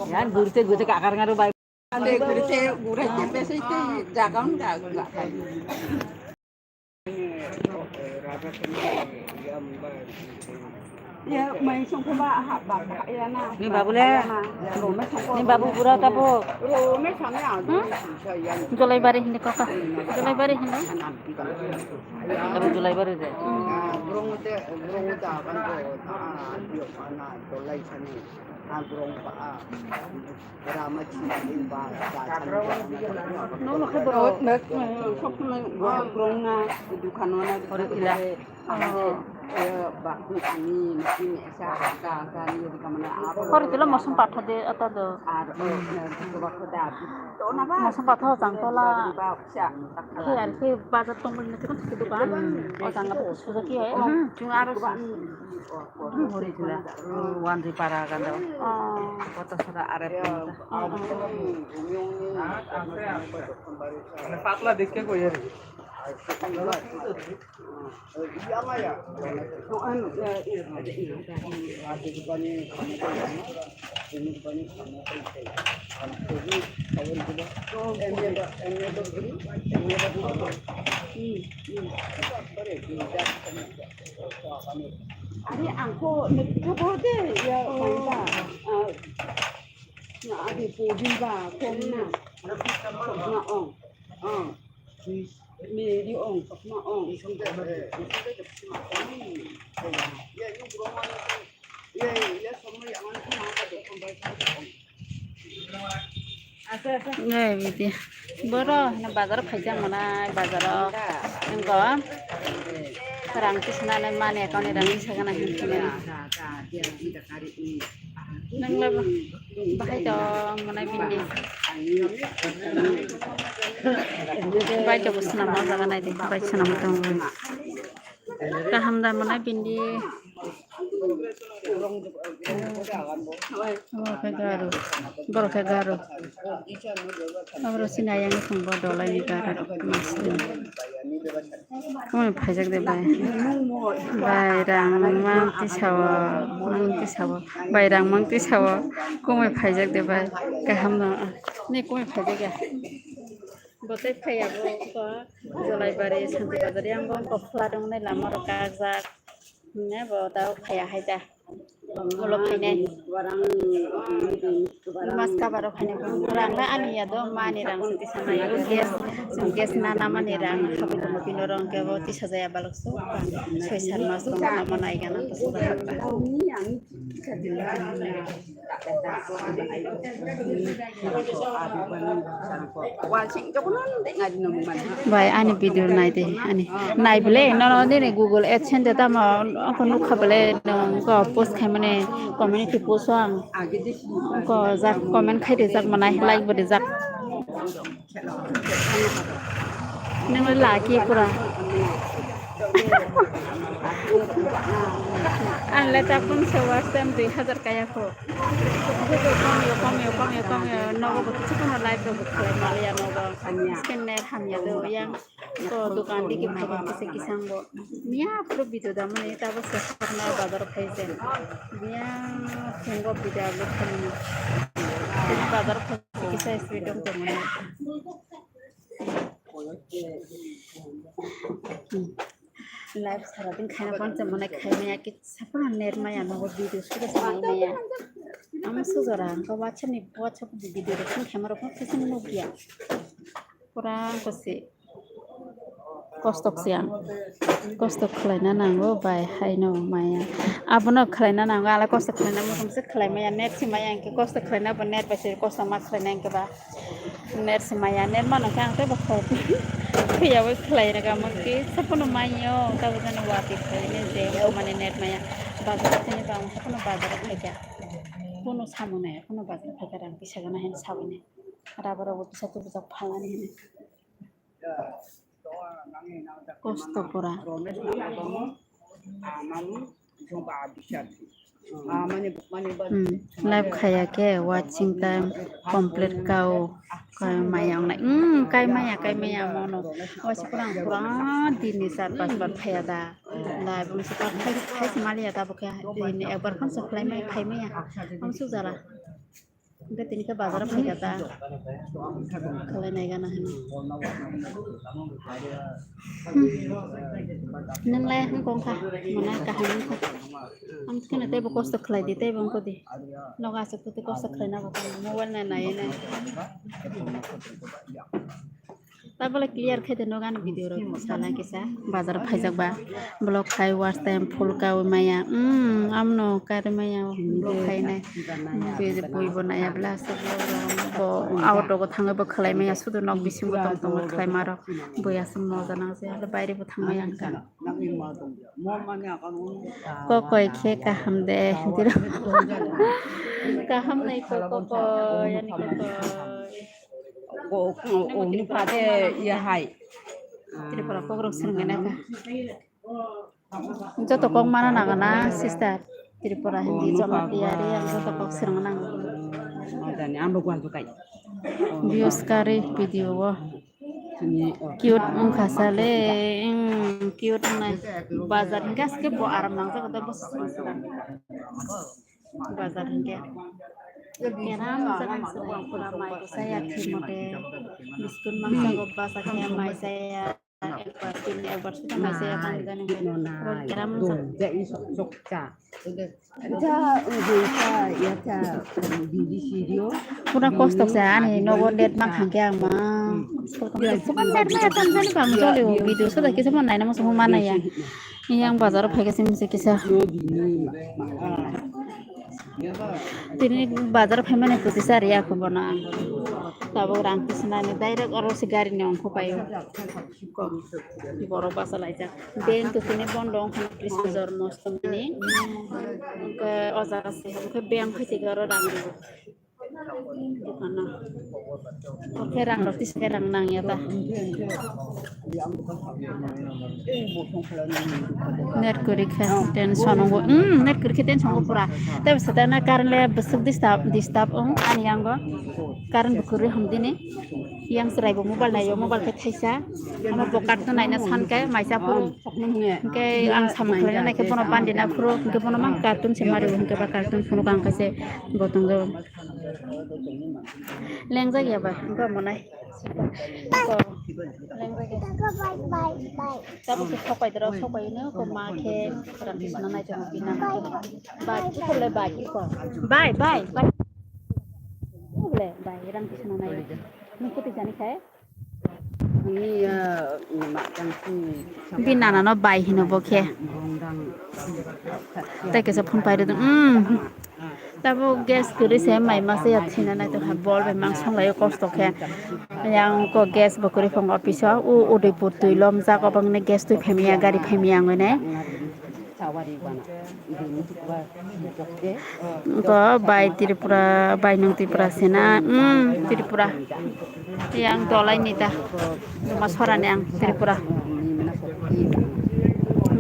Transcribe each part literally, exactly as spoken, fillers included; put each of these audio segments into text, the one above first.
Yan gurte gurte kakar ngaru bai. Ande gurte gurte besi te jaga unda. Ya, mai songkhe ba ha ba ya na. Ni babu le. Ni babu pura tapo. Rome sangya. Jolaibari hindi kaka. Jolaibari hindi. Tapo Jolaibari de. Hori tila mosong patha de ata do. Mosong patha jang tola. Khe ar khe bazar tongmani na chikon thik dukan. O jang abo sujakya. Chwng aro Hori khwla, o Wanjwi para ganda. Oh. Koto sora are pun. Oh, oh. Patla dekhe koi ar. Ani angko nekto borde ya bangba. Na adi pojin ba kom na. Na ong. Ong. Me di ong, na ong. Nei, bidi. Boro, na bazar phaijak manai, bazaro. Nengko. Rang tisna nai mani, koni rang tisna nai hinwi. Nengla bahai to manai bini. Bai to swnam o jaga nai di, bai swnam tong. Kaham da manai bini. Omo khe garu. Borok khe garu. Aboro sini ayang thung bo dolai ni garu rok. Kumui phaijak de bai. Bai rang mang tisao, mang tisao. Bai rang mang tisao. Kumui phaijak de bai. Kaham no. Ni kumui phaijak ya. Bo tei phaiya bo ko Jolaibari Santi Bazar yang bo ko phla dong nai lama rok kajak. Ne bo tao phaiya hai ta. Ulo phainai. Mas kabaro phainai. Rang la ani ya do mani rang se tisa nai. Gas, gas na na mani rang. Khabu tongmo pino rong ke bo tisa jaya balok su. Soi sar mas tong ma nai gana. Bai, ani video nai de, ani nai bele, nono nini Google AdSense de tamo, ako nukha bele, nong ko post khai mane, community post o ang, ko jak comment khai de jak manai, like bo de jak. Nang laki pura. Ang le tapung se watch time dui hazar kaya kho. Video kom yo, kom yo, kom yo, kom yo. Nogo bo kichu kono live rok bo khlai maliya nogo. Skin ne hamya do yang. Ko dukan digi phai kisa kisang bo. Miya pura video da mani tabo se khorna bazar phai se. Miya thengo video upload khamani. Bazar phai kisa sri dong tongmani. Live sara din khaina pon se mane khaimaya ki sakno net maya nogo video suda sai maya. Amo sujora ang ka WhatsApp ni WhatsApp di video rok khaima rok khaisa nukya. Pura ko se kosto se ang. Kosto khlaina nango bai haino maya. Abono khlaina nango ala kosto khlaina mukhum se khlai maya net si maya ang ke kosto khlaina bo net bai se kosto ma khlaina ang ke ba. Net se maya, net mano khe ang tei bo khorok phiya bai khlai rega mangki, sapono maio, tabuk jani watwi khlai ne je mane net maya. Bazar thani ba ang sapono bazar khaikha. Kuno samung nai, kuno bazar khaikha rang kisa gana hin sawi ne. Rubber rok bo kisa tubujak phalnani hin. Kosto pura. Hmm, live khaya khe watching time complete kao. Kai maya wngnai. Hmm, kai maya, kai maya mono. Waisa kwrang kwrang din ni char pas bar phaya da. Tabuk se tabuk khai khai se maliya tabuk khe ini ekbar phone se khlai mai khai maya. Ang suk jala. Hingke tini khe bazar o phaikha ta. Khalai nai gana hino. Hmm. Nwng lai wng kong kha. Mwnai kaham wng kha. Ang kheno teibo kosto khlai di teibo wng kho di. Nogo aswk kosto khlai na bo kha. Mobile nai nai nai. Tabole clear khe de nogo ani video rok sana kisa. Bazar phaijak ba vlog khai watch time full kaui maya. Hmm, amno kari maya vlog khai nai. Bui bo naya bla se bo auto go thangwi bo khlai maya sudu nok bisingo tong tong khlai ma rok. Bui aswk moja nang se baire bo thang maya wngkha. Kokoi khe kaham de. Kaham nai kokoi ani kokoi. Ko, ko, ko, ni pha de, ya hai. Tripura kok rok swrwngwi naikha. Joto kok mana nangana sister. Tripura Hindi, Jamatia, Reang joto kok swrwngna nango. Jani, ang bo guan tukai. Views kari video o. Cute wngkha sale, mm, cute wngnai. Bazar hingke aske bo aram nangjak da bo. Bazar hingke. Keram jaga swnai pura mai saya khimote. Biskut mangsa go basa khe mai saya. Ekbar tini ekbar suda mai saya kang jani. Keram jaga. Pura kosto se ani nogo net mang hangke ang ma. Pura net mang tam jani pang jolio video suda kisa mo naina mo sumo mana ya. Yang bazar phai kisa misi kisa. Tini bazar phai mani kuti sari ya ko bona. Tabuk rang kisa nani direct oro se gari ni ongkho payo. Borok bachalaijak. Bank to tini bondo wngkha Kristo jormo ostomini. Hwnkhe o jaga se hwnkhe bank hai tongkhe oro rang rwo. Dukano. Hwnkhe rang rok tisa khe rang nangya ta. Net kwrwi khe tension wngo. Hmm, net kwrwi khe tension wngo pura. Tei bwswk tei na current le bwswk disturb, disturb wng ani yango. Current bo kwrwi hwn dini. Yang chwrai bo mobile naio, mobile khe thaisa. Omo bo cartoon naina san khe maisa phuru. Hwnkhe ang samung khlaina nai khe bono bandi na phuru, hwnkhe bono mang cartoon se mari, hwnkhe ba cartoon phunuk ang khe se bo tongjago. Lengjak ya ba, wngkha monai. Lengjak ya. Tabuk khe sopai doro, sopai no ko ma khe rang tisna nai tongo bina. Bai, iko le bai, iko. Bai, bai, bai. Iko le bai, rang tisna nai. Nung kuti jani khai? Bini nanano bai hino bo khe. Tei kaisa phone pai rwdwng. Tabuk gas kwrwi se mai masa ya thina nai tongkha, bol bai mang song laio kosto khe. Yang ko gas bo kwrwi phang office o, u Udaipur twi lom jak, obangni gas twi phaimaya, gari phaimaya wngwi nai. Ko bai Tripura, bai nwng Tripura sina, mm, Tripura. Yang dolai ni ta, Duma Sora ni ang Tripura.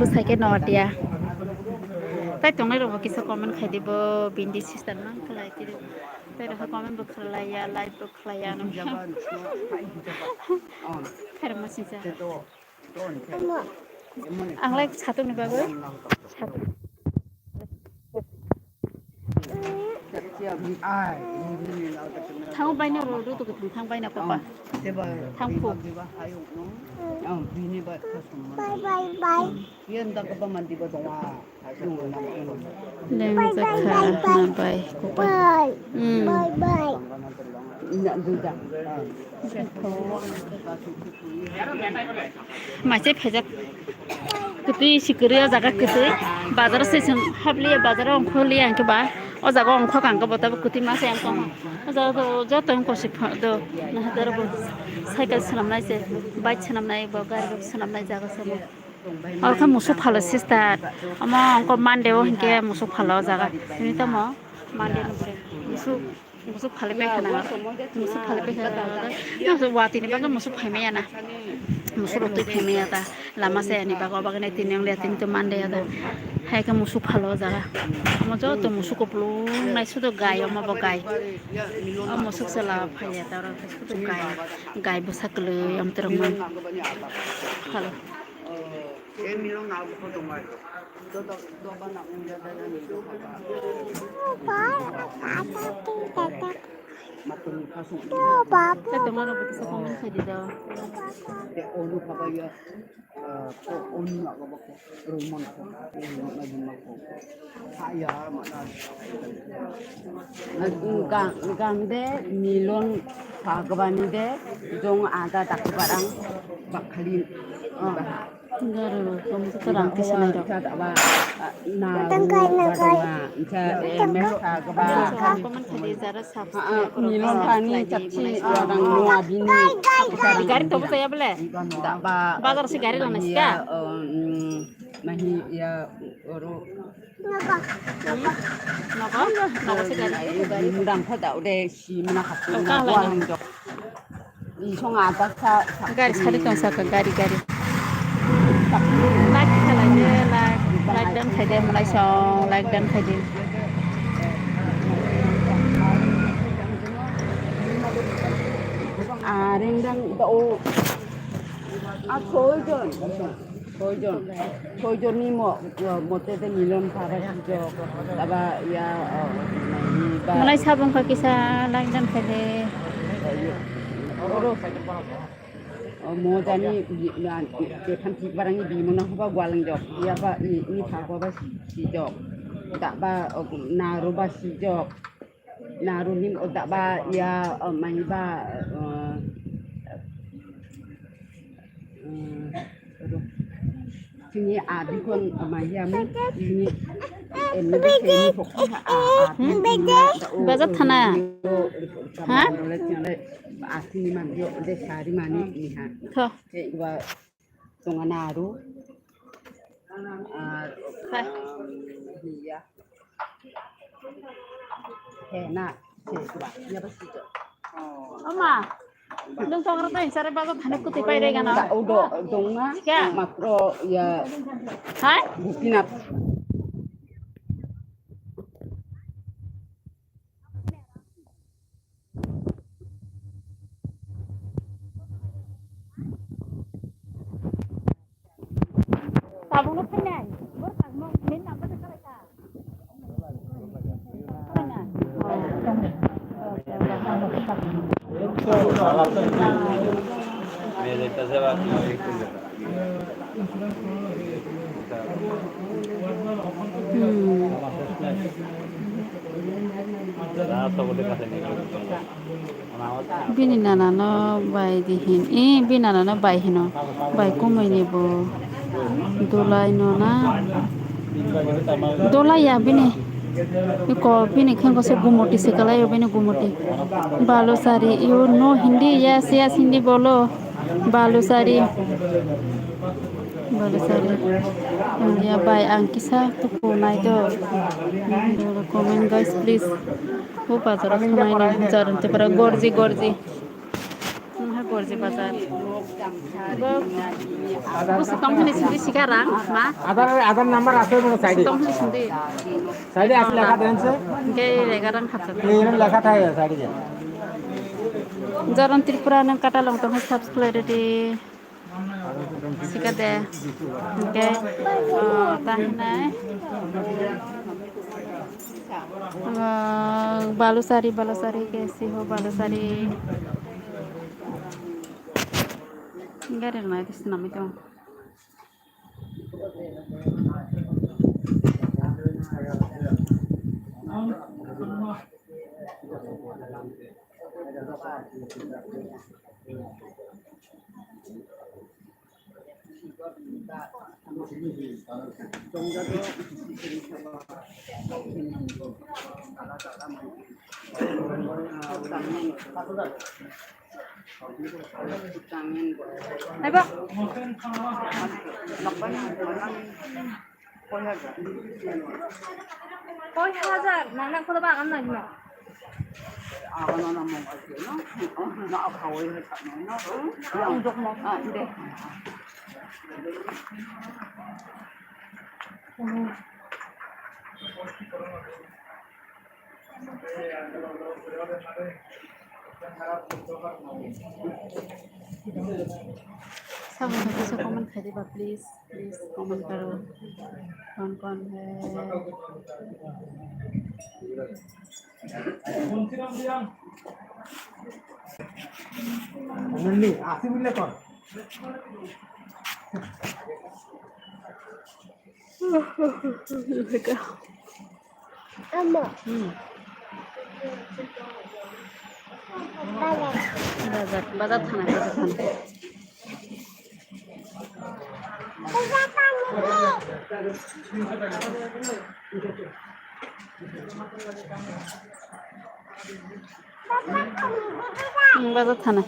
Bwsai khe Noatia. Tai tongnai rok bo kisa comment khai di bo, bini sister nang khlai tiri. Tai rok comment bo khlai ya, like bo khlai ya nang. Khairok ma singsa. Ang lai satung ni bagwi. Satung. Thango bai na ro ro to thang bai na papa. Thang phu. Bye bye bye. Lengjak kha na bai kupa. Bye. Mm. Bye bye. Maise phejak. Kwtwi si kwrwi o jaga kwtwi. Bazar se chwng habliya, bazar o ongkhorliya hwnkhe ba. O jaga ongkhok ang khe bo tabuk kwtwi ma se ang tongma. O jaga do joto wngkha se pha-, do. Nahadar bo cycle swnamnai se, bike swnamnai bo, gari rok swnamnai jaga se bo. Oro khe musuk phalo sister. Omo ongkho Monday o hinkhe musuk phalo o jaga. Sini tamo Monday no pore. Musuk, musuk phale pai khana. Musuk phale pai khana. Watini bagwi musuk phaimaya na. Musuk rok twi phaimaya ta. Lama saya ni bagwi obagwi nai tini ong le tini to Monday ya da. Hai khe musuk phalo o jaga. Omo joto musuk kupulung nai sudo gai omo bo gai. O musuk se la phaiya ta oro khe sudo gai. Gai bwsa kwlwi amtwrwng man. Phalo. Gang, gang de milon sagabani de jong ada dakbarang bakhali. Garo, kom tu terang kisa nai rok. Milon pani chapsi orang nua bini. Gari tobo saya bele. Bazar si gari lana sika. Mahi ya oro. Nogo? Nogo si gari. Mudam kha da ude si mana kha. Isong ada sa. Gari sari tong saka gari gari. Like khalai de, like, like dan khai de, malai song like dan khai de. Areng dang da o. A soijon. Soijon. Soijon ni mo, mote de milon para sijok. Aba ya, malai sabong ka kisa like dan khai de. Oro. Mo jani, tephan thik barang ni bimona hoba gwalang jok. Ya ba ni, ni thago ba sijok. Da ba, naru ba sijok. Naru ni da ba ya, mani ba, Chini a bikon ma ya mu, chini, em, ni bikon ni pok ha a, a, Baza thana. Ha? A chini man yo de sari mani ni ha. Tho. Che ba tonga naru. A, Hai. Ya. He na, se ba, ya ba si to. Oma, nung tong rata insare bago thani kuti pai re gana. Da udo dong na. Sika. Matro ya. Hai? Gopinath. Tabukno phainai. Bor kangmo, main number de kalaika. Hmm. Bini nana no bai di hin, eh, bini nana no bai hino, bai kumui ni bo dulai no na, dulai ya bini, iko bini khengo se gumoti se kalai o bini gumoti, Balusari, you know Hindi? Yes, yes, Hindi bolo. Balusari. Balusari. India bai ang kisa tuku nai do. Comment guys, please. O bazar o thangnaini jaran tipra gorji gorji. Wngkha gorji bazar. Bo, bo se tongthani sindi sikarang ma. Aadhaar, Aadhaar number ase mone side e. Tongthani sindi. Side e ase lekha de ase. Hingke lega rang khapjak. Ei rang lekha thai side e. Jaran Tripura nang kata long tong subscribe de. Sikade. Hingke, oh, tahinai. Oh, Balusari, Balusari ke si ho Balusari. Gari rwnai tei swnamwi tongo. Hai bo. Koi hajar? Nang nang kola bagan nai no. Sabo kisa comment khai diba, please, please comment karo. Kon kon hai? Only asi bile kon. Ama. Hmm. Bazar. Bazar, bazar thana, bazar thana. Bazar thana. Hmm, bazar thana.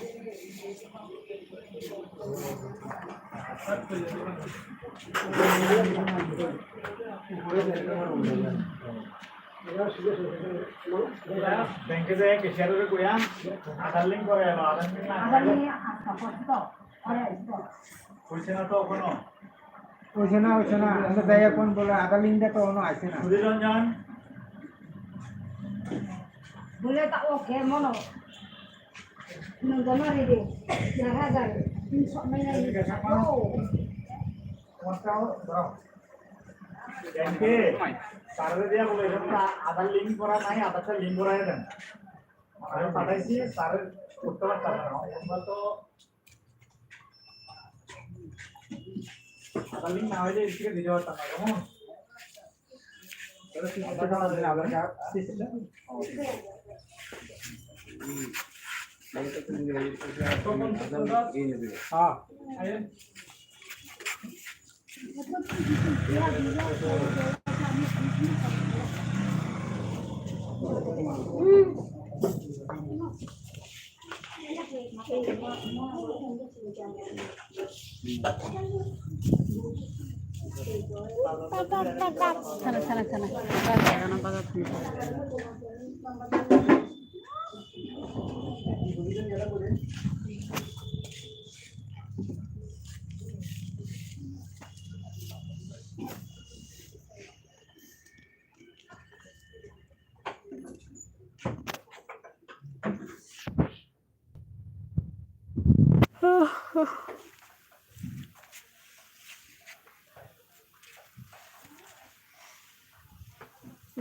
Bengke de ke share ko ya, Aadhaar link kore elo, Aadhaar link na. Aadhaar link. Hoise na to kono. Hoise na, hoise na. Amra daya kon bola, Aadhaar link da to ono aise na. Sudhir Ranjan. Bole ta okay mono. Nang jama re de. Jaga jaga. Tin sok mai na ni. Oh. Bengke. Sir dia bole, Aadhaar link kora nai, Aadhaar se link kora ya dan. Sir pataisi, sir uttor ta na. Ekbar to Aadhaar link na hoile, এদিকে দিতে পারতাম না, কেমন? Aadhaar card, Aadhaar card. হ্যাঁ। Sana, sana, sana.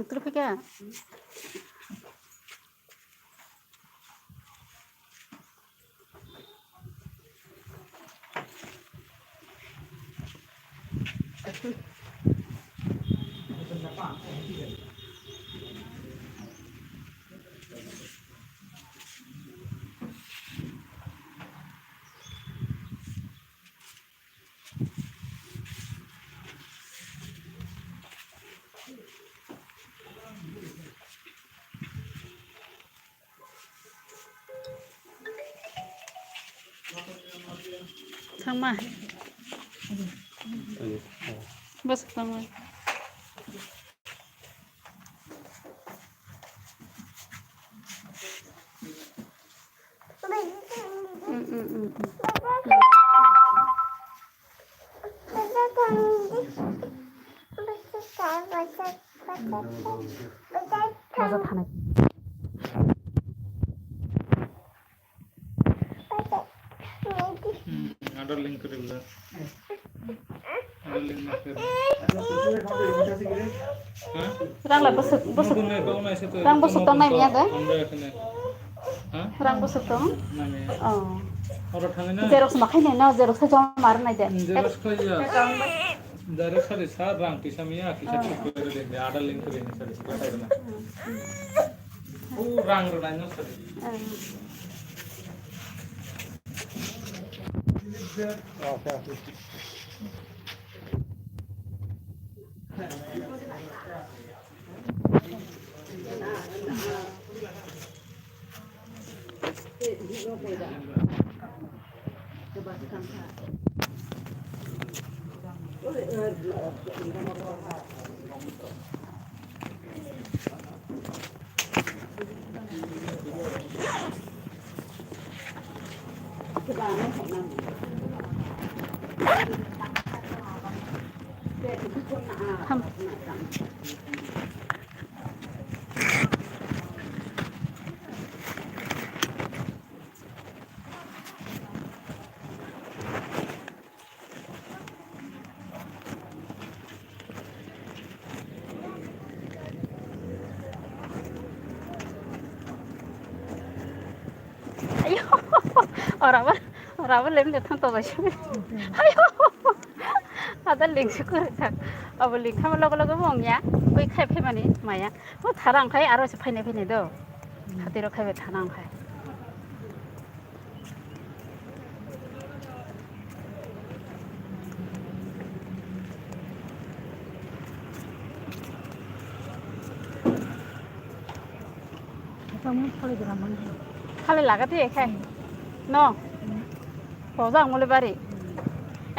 Utro pika. Thangma. Bwswk tongwi. Aadhaar link kore bwla. Aadhaar link ma kore. Rang la bwswk, bwswk. Rang bwswk tong nai miya de? Rang bwswk tong? Oh. Xerox ma khai nai no, xerox khai joma mar nai de. Xerox khai ya. Direct sari sa rang kisa miya, kisa thik kore de, Aadhaar link kore ni sari sa khai na. O rang rw nai no sari. Ham. Orabo, orabo lem de thang to bai. Hayo. Ada lingsi kore thang. Abo ling thang logo logo mong ya. Koi khai phe mani maya. Mo tharang khai aro se phaine phaine do. Hatiro khai be tharang khai. Thali laga tiye khai. No. Poza ang mole bari.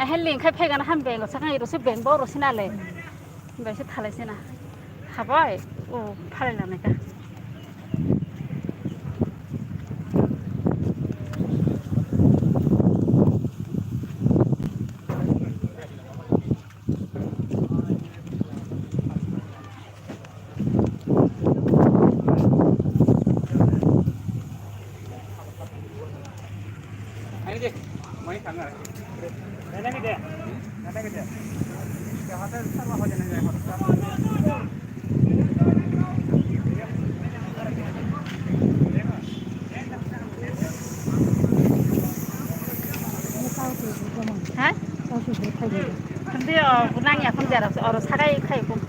Ehe ling khai phegan ham bengo sakang iro se beng bo ro sinale. Bai se thalai sina. Habai. O phalai lanai ka. Ha? Hindi, oh, nang ya, kung jara, oro sakai kai kung.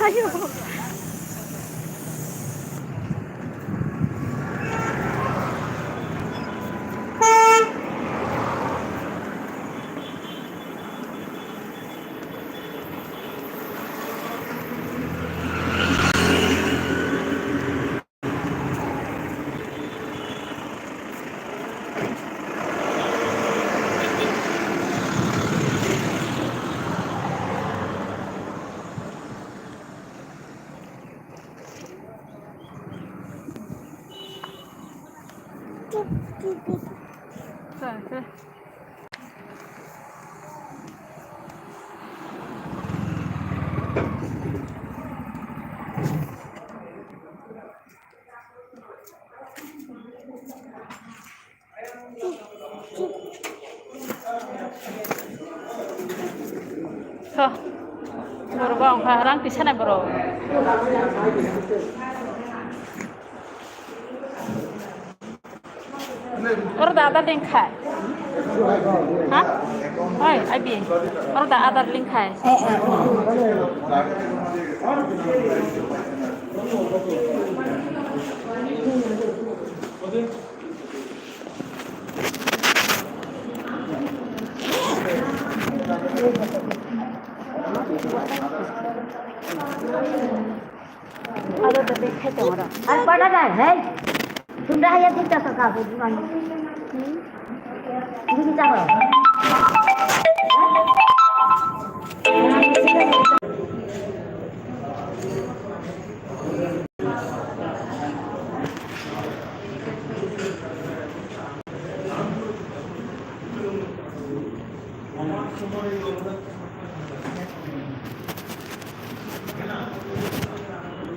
Ayo. Tho. Borok ba wngkha rang tisanai borok. Oro da adar link khai. Ha? Oi, abi. Oro da adar link khai. Aro da de khai tong aro. Ar pada da, hey. Tunda haya thik ta ka ko duan. Ini kita ko.